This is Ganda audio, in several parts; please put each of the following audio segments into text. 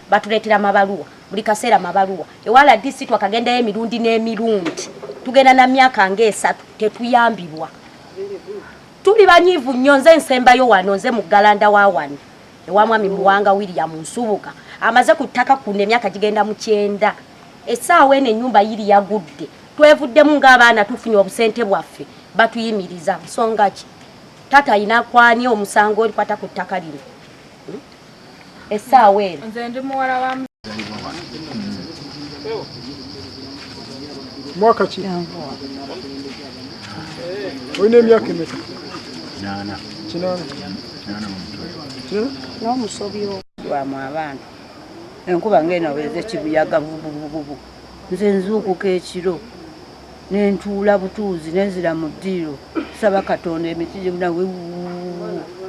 Batuleetera mabaluwa buli kaseera, mabaluwa ewa RDC. Twakagendayo emirundi n'emirundi, tugenda na myaka ng'esatu tetuyambibwa. Tuli banyiivu nnyo. Nze nsembayo wano, nze muggalanda wa wano ewa Mwami Muwanga William Nsubuga, amaze ku ttaka kuno emyaka gigenda mu 90. Essaawa eno ennyumba yiri yagudde, twevuddemu ng'abaana, tufunye obusente bwaffe, batuyimiriza. Nsonga ki? Taata alina kwani omusango olikwata ku ttaka lino? Essaawa eno Nze ndi muwala wa Mwaka ki? Olina emyaka emeka? 80. 80? 80. 80? N'omusobyo. Lwamu abantu enkuba ngeno weze kibuyaga bubububu, nze nzuukuka ekiro nentuula butuuzi nenzira mu ddiiro, saba Katonda. Emiti gibuna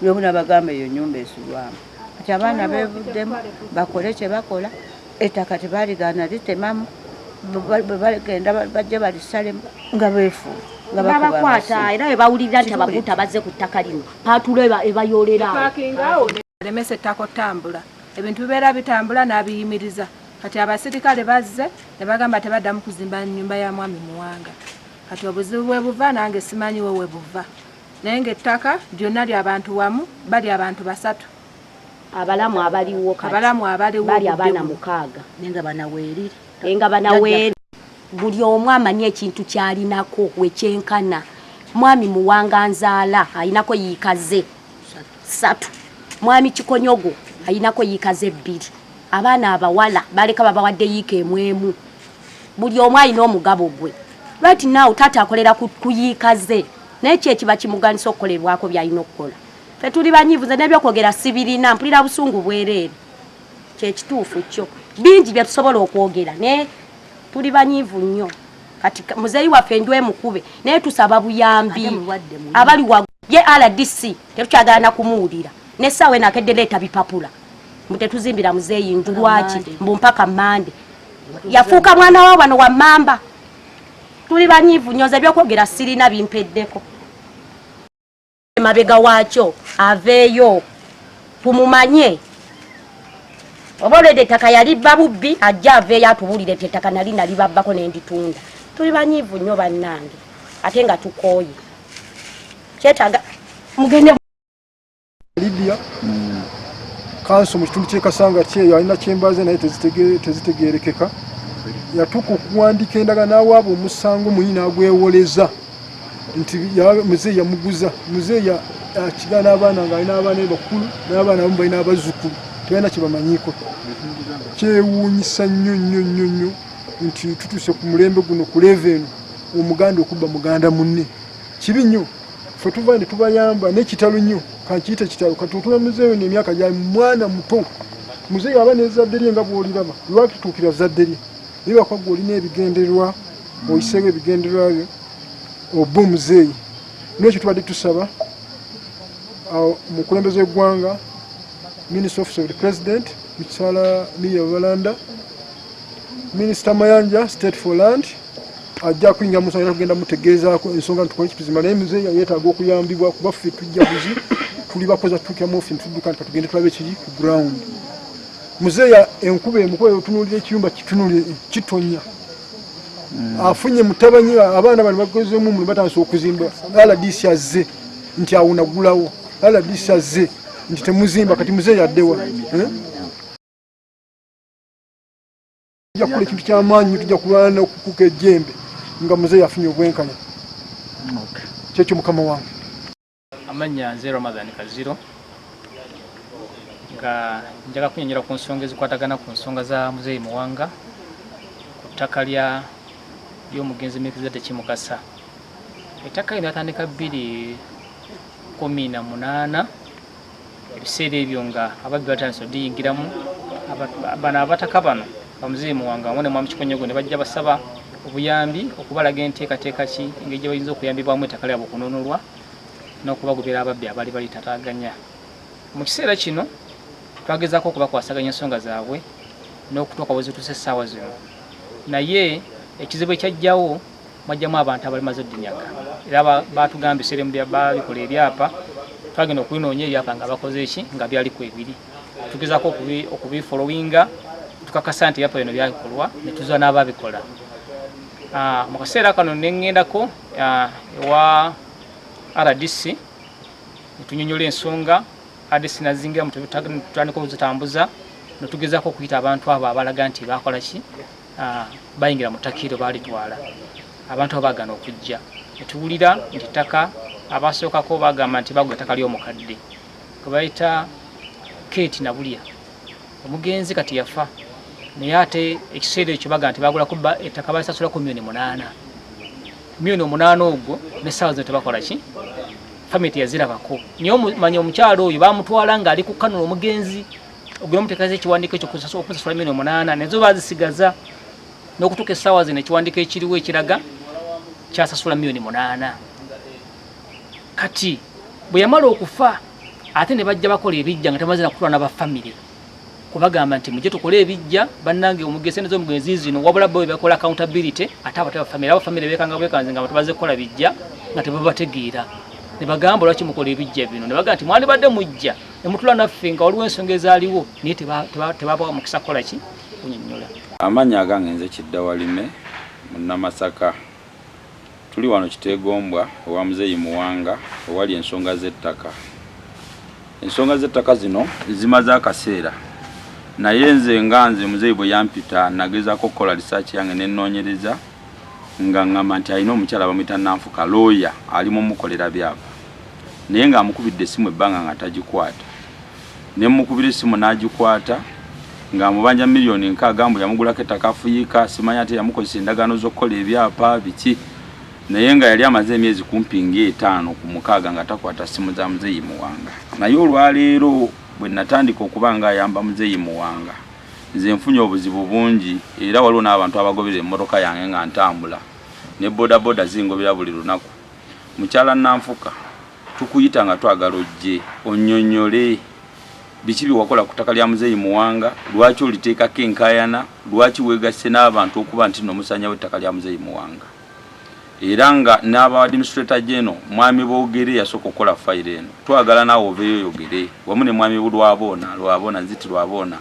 byobuna, bagamba eyo nyumba esulwamu. Kati abaana bevuddemu bakole kye bakola. Ettaka tebaligaana litemamu, bwe bagenda bajje balisalemu nga beefuula nga bakuba Babakwata. amasimu. Era bwe bawulirira nti abaguta bazze ku ttaka lino, paatulo ebayoolera awo. Pakinga awo lemesa ettaka otambula, ebintu bibeera bitambula n'abiyimiriza. Kati abasirikale bazze ne bagamba tebaddamu kuzimba nyumba ya Mwami Muwanga. Kati obuzibu bwe buva nange simanyiwo we buva, naye ng'ettaka lyonna lyabantu wamu, bali abantu basatu. Abalamu abaliwo kati Abalamu abaliwo bali obudde abaana buno. 6. Nenga banaweeriri. Engabana weeri, buli omu amanyi ekintu kyalinako wekyenkana. Mwami Muwanga nzaala ayinako yiika ze 3, Mwami Kikonyogo ayinako yiika ze 2, abaana abawala baleka babawadde yiika emu emu. Buli omu alina omugabo gwe. Right now taata akolera ku yiika ze, naye ki ekiba kimuganisa okukolerwako byalina okukola? Fe tuli banyiivu. Nze n'ebyokwogera sibirina, mpulira busungu bwereere. Kyekituufu kyo, bingi bye tusobola okwogera, naye tuli banyiivu nnyo. Kati muzeeyi waffe enju emukube, naye tusaba buyambi. Ate mulwadde munene. Abali wa ye RDC tetukyagala na kumuwulira. N'essaawa eno akedde leeta bipapula mbu tetuzimbira muzeeyi nju. Lwaki? Mbu mpaka Mande. Yafuuka mwana wa wano wa mamba. Tuli banyiivu nnyo. Nze ebyokwogera sirina, bimpeddeko. Mabega waakyo aveeyo tumumanye oba olwedde ettaka yalibba bubbi. Ajja aveeyo atubuulire nti ettaka nali nalibabbako nenditunda. Tuli banyiivu nnyo bannange, ate nga tukooye. Kyetaaga mugende. Lydia kanso mu kitundu ky'e Kasanga kyeyo alina kyembaze, naye tezitegeerekeka. Yatuuka okuwandiika endagaano n'awaaba omusango munyi n'agwewoleza nti muzeeyi yamuguza. Muzeeyi akiga n'abaana, ng'alina abaana be bakulu n'abaana abamu balina abazzukulu, tebalina kye bamanyiiko. Kyewuunyisa nnyo nnyo nnyo nnyo nti tutuuse ku mulembe guno, ku level eno, omuganda okubba muganda munne. Kibi nnyo. Ffe tuva ne tubayamba n'ekitalo nnyo, kankiyite kitalo. Kati otula muzeeyo n'emyaka gya mwana muto, muzeeyi aba n'ezzadde lye nga bw'oliraba. Lwaki tuukira zzadde lye? Naye bakwaggwa olina ebigendererwa, oyiseewo ebigendererwa byo, oba omuzeeyi. N'ekyo tubadde tusaba awo mukulembeze w'eggwanga, Minister, Office of the President, mukyala Miria Babalanda, Minisita Mayanja, State for Land, ajja kuyingira mu nsonga era tugenda mutegeezaako ensonga nti tukole kituzima. Naye muzeeyi yeetaaga okuyambibwa, kuba ffe tujja buzi tuli bakozi, atutuukira mu ofiisi netudduka nti katugende tulabe ekiri ku ground. Muzeeyi enkuba emukuba, otunuulira ekiyumba kitunulire kitonya. Afunye mutabanyi, abaana bano bagezeemu omulimu, batandise okuzimba. RDC azze nti awunagulawo, RDC azze nti temuzimba. Kati muzeeyi addewa, eh? Tujja kukola ekintu kyamaanyi, tujja kulwana okukuka ejjembe nga muzeeyi afunye obwenkanya. Kyekyo mukama wange. Amannya nze Ramadhan Kaziro, nga njaga kunyonyola ku nsonga ezikwatagana ku nsonga za muzeeyi Muwanga ku ttaka lya ly'omugenzi Melkizedeki Mukasa. Ettaka lino lyatandika 2018. Ebiseera ebyo nga ababbi batandise odiyingiramu. Bano abataka bano bamuzeeyi Muwanga wamu ne Mwami Kikonyogo ne bajja basaba obuyambi okubalaga enteekateeka ki engeri gye bayinza okuyambibwamu ettaka lyabwe okununulwa n'okubagobera ababbi abaali balitataaganya. Mu kiseera kino twagezaako okubakwasaganya ensonga zaabwe n'okutuuka we zituuse essaawa zino, naye ekizibu ekyajjawo, mwajjamu abantu abalimaze oddinyaga era batugamba ebiseera ebimu babikola ebyapa. Twagenda okubinoonya ebyapa nga bakoze eki nga byaliko ebiri. Tugezaako okubifollowinga, tukakasa nti ebyapa bino byakolwa ne tuza n'ababikola. Mu kaseera kano ne ŋŋendako ewa RDC ne tunyonyola ensonga. RDC nazingira mu tutandika okuzitambuza ne tugezaako okuyita abantu abo abalaga nti bakola ki, bayingira mu ttaka eryo baalitwala. Abantu abo baagaana okujja. Ne tuwulira nti ettaka abasookako bagamba nti bagula ettaka ly'omukadde gwe bayita Kate Nabulya, omugenzi kati yafa, naye ate ekiseera ekyo bagamba nti bagulako ettaka balisasulako 8 miliyoni. 8 miliyoni ogwo n'essaawa zino tebakola ki, family teyazirabako. Naye manya omukyalo oyo bamutwala ng'ali ku kanula omugenzi ogenda omuteekaza ekiwandiiko ekyo okumusasula 8 miliyoni, nazo bazisigaza n'okutuuka essaawa zino. Ekiwandiiko ekiriwo ekiraga kyasasula 8 miliyoni. Kati bwe yamala okufa ate ne bajja bakola ebijja nga temaze nakutwala n'abafamire kubagamba nti mujje tukole ebijja, bannange omugenzi, sente z'omugenzi zino. Wabula bo bebakola accountability ate abate bafamire, abafamire bekanga bwekanze nga abantu baze kukola bijja nga tebabategeera, ne bagamba lwaki mukola ebijja bino, ne bagamba nti mwandibadde mujja ne mutula naffe nga waliwo ensonga ezaaliwo, naye tebabawa mukisa kukola ki, kunyonnyola. Amannya agange nze Kidda Walime, Munnamasaka. Tuli wano Kiteegombwa ewa Muzeeyi Muwanga ewali ensonga z'ettaka. Ensonga z'ettaka zino zimaze akaseera, naye nze nga nze muzeeyi bwe yampita nagezaako okukola research yange ne nnoonyereza nga ŋŋamba nti alina omukyala bamuyita Nanfuka, looya ali mumukolera byapa, naye ng'amukubidde essimu ebbanga nga tagikwata. Ne mukubira essimu n'agikwata ng'amubanja 60 miliyoni mbu yamugulako ettaka afuyiika, simanya ate yamukozesa endagaano z'okukola ebyapa biki, naye nga yali amaze emyezi kumpi ng'etaano ku mukaaga nga takwata ssimu za Muzeeyi Muwanga. Naye olwaleero bwe natandika okuba nga ayamba Muzeeyi Muwanga, nze nfunye obuzibu bungi, era waliwo n'abantu abagoberera emmotoka yange nga ntambula, ne bodaboda zingobera buli lunaku. Mukyala Nanfuka, tukuyita nga twagala ojje onnyonnyole biki bye wakola ku ttaka lya Muzeeyi Muwanga, lwaki oliteekako enkaayana, lwaki weegasse n'abantu okuba nti nno musanyawo ettaka lya Muzeeyi Muwanga. Era nga n'aba administrator general, Mwami Boogere yasooka okukola fayiro eno, twagala naawe oveeyo oyogere wamu ne Mwami Lwaboona, Lwaboona nziti Lwaboona,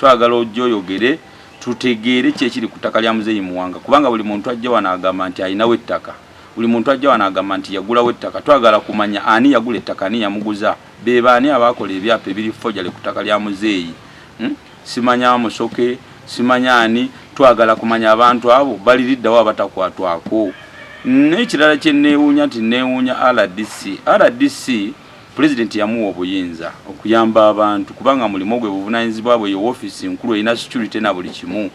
twagala ojje oyogere tutegeere ki ekiri ku ttaka lya Muzeeyi Muwanga, kubanga buli muntu ajja wano agamba nti alinawo ettaka, buli muntu ajja wano agamba nti yagulawo ettaka. Twagala kumanya ani yagula ettaka, ani yamuguza, be baani abaakola ebyapa ebiri forgery ku ttaka lya Muzeeyi, Simanya Musoke, simanya ani. Twagala kumanya abantu abo baliriddawo abatakwatwako. N'ekirala kye neewuunya nti neewuunya RDC. RDC Pulezidenti yamuwa obuyinza okuyamba abantu kubanga mulimu gwe, buvunaanyizibwa bwe, ye ofiisi nkulu erina security na buli kimu,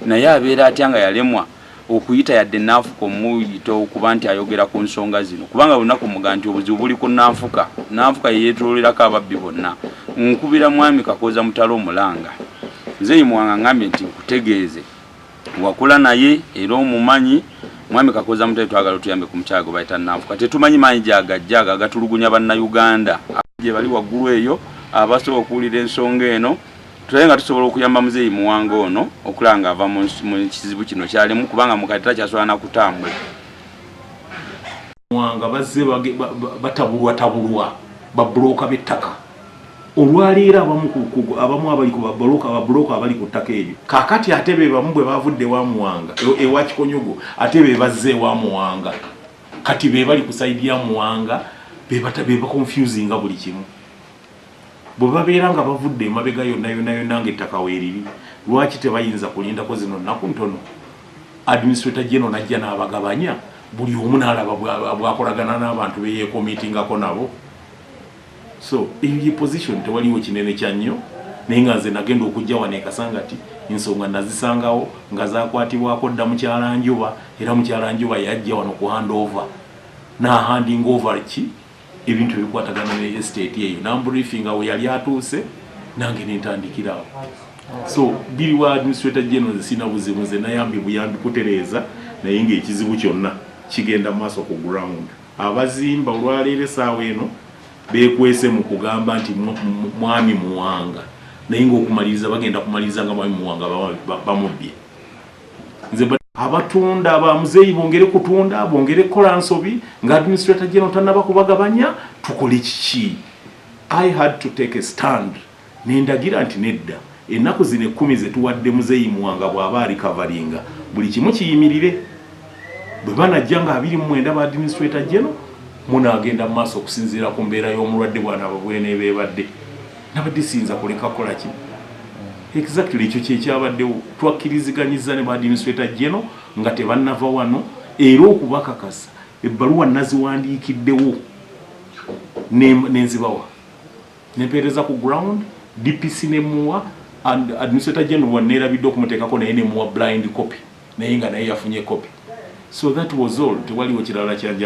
naye abeera atya nga yalemwa okuyita yadde Nanfuka omuyita okuba nti ayogera ku nsonga zino? Kubanga lunaku muga nti obuzibu buli ku Nanfuka, Nanfuka yeyeetoololerako ababbi bonna. Nkubira Mwami Kakooza Mutale omulanga, Nzeyi Muwanga ngambye nti nkutegeeze, wakula naye era omumanyi. Mwami Kakooza Mutale, twagala otuyambe ku mukyala gwe bayita Nanfuka. Tetumanyi maanyi gyagajja ago agatulugunya Bannayuganda gye bali waggulu eyo abasobola okuwulira ensonga eno, tulabe nga tusobola okuyamba Muzeeyi Muwanga ono okulaba nga ava mu kizibu kino kyalimu, kubanga mukadde takyasobola nakutambula. Muwanga bazze batabulwa tabulwa babulooka b'ettaka. Olwaleero abamu abamu abali ku babulooka, babulooka abali ku ttaka eryo kaakati ate be bamu bwe bavudde ewa Muwanga, ewa Kikonyogo, ate be bazze ewa Muwanga. Kati be bali ku side ya Muwanga, be baconfusinga buli kimu. Bwe babeera nga bavudde emabega yonna yonna yonna nga ettaka weeriri, lwaki tebayinza kulindako zino nnaku ntono, administrator general najja n'abagabanya, buli omu n'alaba bw'akolagana n'abantu be yeekomitingako nabo? So eyo ye position, tewaliwo kinene kya nnyo. Naye nga nze nagenda okujja wano ekasangati ensonga nazisangawo nga zakwatibwako dda Mukyala Njuba, era Mukyala Njuba yajja wano ku handover nahanding over ki ebintu ebikwatagana ne estate eyo, nambriefinga we yali atuuse, nange nentandikirawo. So biri wa administrator general, nze sina buzibu, nze nayambi buyambi kutereeza, naye ngaekizibu kyonna kigenda mu maaso ku ground. Abazimba olwaleero esaawa eno bekwese mu kugamba nti Mwami Muwanga, naye ngaokumaliriza bagenda kumaliriza nga Mwami Muwanga bamubbye. Nze abatunda bamuzeeyi bongere kutunda, bongere kukola nsobi nga administrator general tanaba kubagabanya. Tukole kiki? I had to take a stand. Nendagira nti nedda, ennaku zino 10 zetuwadde Muzeeyi Muwanga, bw'aba arecoveringa, buli kimu kiyimirire. Bwe banajja nga 29 ba administrator general, munaagenda mu maaso okusinziira ku mbeera y'omulwadde bw'anaaba bweneeba ebadde. Nabadde siyinza kuleka kukola ki. Exactly, ekyo kyekyabaddewo. Twakkiriziganyiza ne ba administrator general nga tebannava wano, era okubakakasa ebbaluwa naziwandiikiddewo nenzibawa, nempeereza ku ground DPC, nemuwa and administrator general waneerabidde okumuteekako, naye nemuwa blind copy, naye nga naye yafunye copy. So that was all, tewaliwo kirala kyanja.